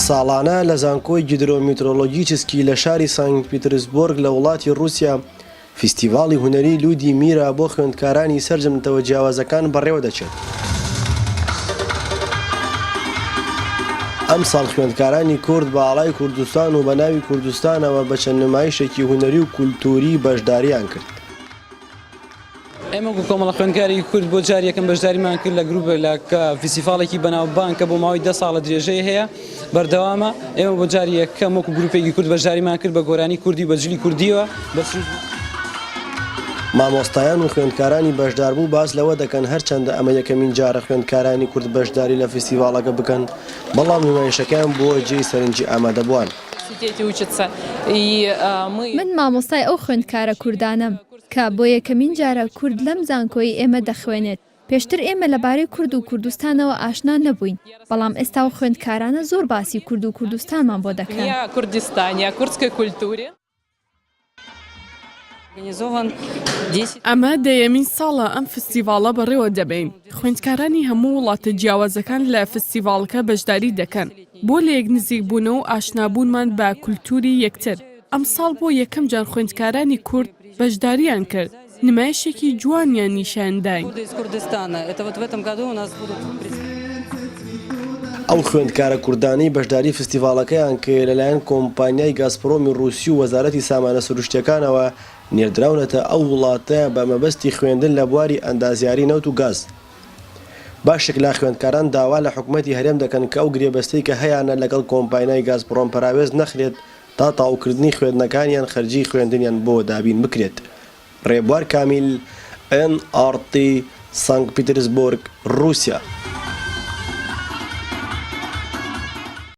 ساڵانە لە زانکۆی گیدرۆمیترۆلۆگیچسکی لە شاری سانکت پیترسبۆرگ لە وڵاتی ڕووسیا فیستیڤاڵی هونەری لودی میرا بۆ خوێندکارانی سەرجەم نەتەوە جیاوازەکان بەڕێوە دەچێت. ئەمساڵ خوێندکارانی کورد بە ئاڵای کوردستان و بە ناوی کوردستانەوە بە چەند نمایشێکی هونەری و کولتووری بەشداریان کرد. ئێمە وەکو کۆمەڵە خوێندکاری کورد بۆ جاری یەکەم بەشداریمان کرد لە گروپ لە فیستیڤاڵێکی بەناوبانگ کە بۆ ماوەی دە ساڵە درێژەی هەیە بەردەوامە ئێمە بۆ جاری یەکەم وەکو گروپێکی کورد بەشداریمان کرد بە گۆرانی کوردی و بە جلی کوردیەوە بە سروود مامۆستایان و خوێندکارانی بەشداربوو باس لەوە دەکەن هەرچەندە ئەمە یەکەمین جارە خوێندکارانی کورد بەشداری لە فیستیڤاڵەکە بکەن، بەڵام نمایشەکەیان بووە جێی سەرنجی ئامادەبووان. من مامۆستای ئەو خوێندکارە کوردانەم کە بۆ یەکەمین جارە کورد لەم زانکۆیەی ئێمە دەخوێنێت، پێشتر ئێمە لەبارەی کورد و کوردستانەوە ئاشنا نەبووین، بەڵام ئێستا ئەو خوێندکارانە زۆر باسی کورد و کوردستانمان بۆ دەکەن. ئەمە دەیەمین ساڵە ئەم فستیڤاڵە بەڕێوە دەبەین، خوێندکارانی هەموو وڵاتە جیاوازەکان لە فستیڤاڵەکە بەشداری دەکەن بۆ لەیەکنزیکبوونەوە و ئاشنابوونمان بە کولتووری یەکتر. ئەمساڵ بۆ یەکەم جار خوێندکارانی کورد بەشدارییان کرد، نمایشێکی جوانیان نیشان داین. ئەو خوێندکارە کوردانەی بەشداری فستیڤاڵەکەیان کرد لەلایەن کۆمپانیای گازپرۆمی ڕووسی و وەزارەتی سامانە سروشتییەکانەوە نێردراونەتە ئەو وڵاتە بە مەبەستی خوێندن لە بواری ئەندازیاری نەوت و گاز. بەشێک لە خوێندکاران داوا لە حکومەتی هەرێم دەکەن کە ئەو گرێبەستەی کە هەیانە لەگەڵ کۆمپاینای گازپرۆم پەراوێز نەخرێت تا تەواوکردنی خوێندنەکانیان خەرجیی خوێندنیان بۆ دابین بکرێت. ڕێبوار کامیل، ئێن ئاڕ تی، سانکت پیترسبۆرگ، ڕووسیا.